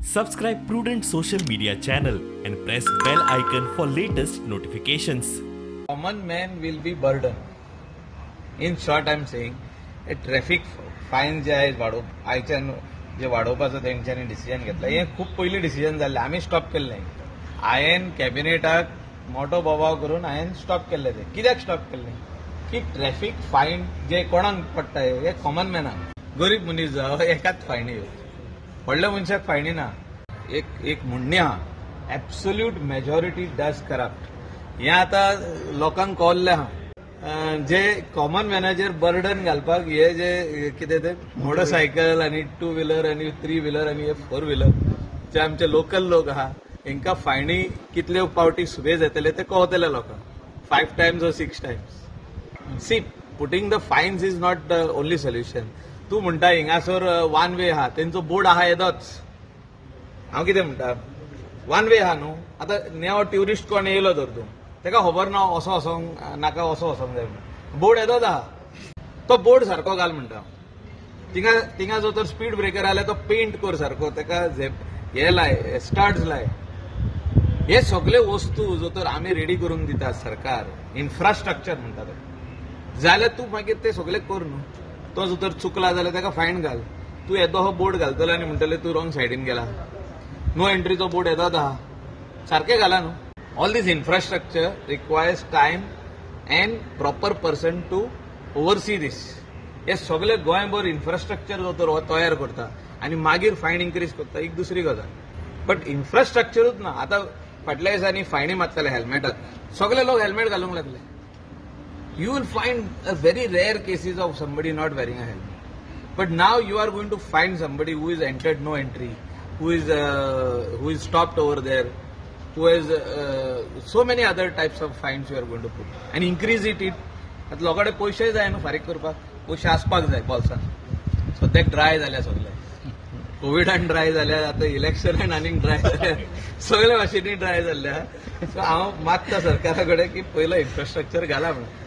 Subscribe Prudent Social Media channel and press bell icon for latest notifications. Common man will be burden. In short I am saying, traffic fine जे आयज वाडोवप, आयच्यान जे वाडोवपाचो तेंच्यांनी decision घेतला, हें खूब पयलीं डिसिजन जाल्लें, आमी स्टॉप केल्लें. हांवें कॅबिनेटाक मोटो बोवाळ करून हांवें स्टॉप केल्लें. तें कित्याक स्टॉप केल्लें की ट्रॅफिक फायन जे कोणाक पडटा हे कॉमन मॅनाक, गरीब मनीस जावं एकाच फायनी येवची, व्हडल्या मनशाक फायनी ना. एक एक म्हणणें आहा, एब्सोल्यूट मेजॉरिटी डज करप्ट. हें आतां लोकांक कळ्ळें आहा, जे कॉमन मॅनाचेर बर्डन घालपाक हे जे कितें ते मोटरसायकल आनी टू व्हिलर आनी थ्री व्हिलर आनी हे फोर व्हिलर जे आमचे लोकल लोक आहा, हेंकां फायनी कितल्यो पावटी सुबे जातले ते कळतले लोकांक, 5 times or 6 times. See, putting the fines is not the only solution. तूं म्हणटा हिंगासर वन वे आहा, तेंचो बोर्ड आहा येदोच. हांव कितें म्हणटा, वन वे आहा न्हू. आतां नेव ट्युरिस्ट कोण येयलो तर तूं तेका खबर ना असो वचोंक नाका, असो वचोंक जाय म्हणून, बोर्ड येदोच आहा, तो बोर्ड सारको घाल म्हणटा. थिंगा थिंगा जो तर स्पीड ब्रेकर आल्यार तो पेंट कर सारको, तेका हे लाय, स्टार्स लाय. हे सगळे वस्तू जो तर आमी रेडी करून दिता सरकार, इन्फ्रास्ट्रक्चर म्हणटा ते, जाल्यार तूं मागीर ते सगळे कर न्हू. तो जो तर चुकला जाल्यार तेका फायन घाल. तूं येदो हो बोर्ड घालतलो आनी म्हणटले तूं रॉंग सायडीन गेला, नो एंट्रीचो बोर्ड येदोच आहा, सारकें घाला न्हू. All this infrastructure requires time and proper person to oversee this. हे सगळे गोंयभर इन्फ्रास्ट्रक्चर जो तर हो तयार करता आनी मागीर फायन इन्क्रीज करता, एक दुसरी गजाल. बट इन्फ्रास्ट्रक्चरूच ना. आतां फाटल्या दिसांनी फायनी मारताले हेल्मेटाक, सगळे लोक हेल्मेट घालूंक लागले. You will find a very rare cases of somebody not wearing a helmet. But now you are going to find somebody who is entered no entry, who is stopped over there, who has so many other types of fines you are going to put and increase it. आतां लोकां कडेन पयशे जाय न्हू फारीक करपाक, पयशे आसपाक जाय बोल्सान. सद्याक ड्राय जाल्या सगळे, कोविडान ड्राय जाल्या, आतां इलेक्शनान आनीक ड्राय जाल्या, सगळे भाशेनी ड्राय जाल्ल्या. सो हांव मागता सरकारा कडेन की पयलो इन्फ्रास्ट्रक्चर घाला म्हणून.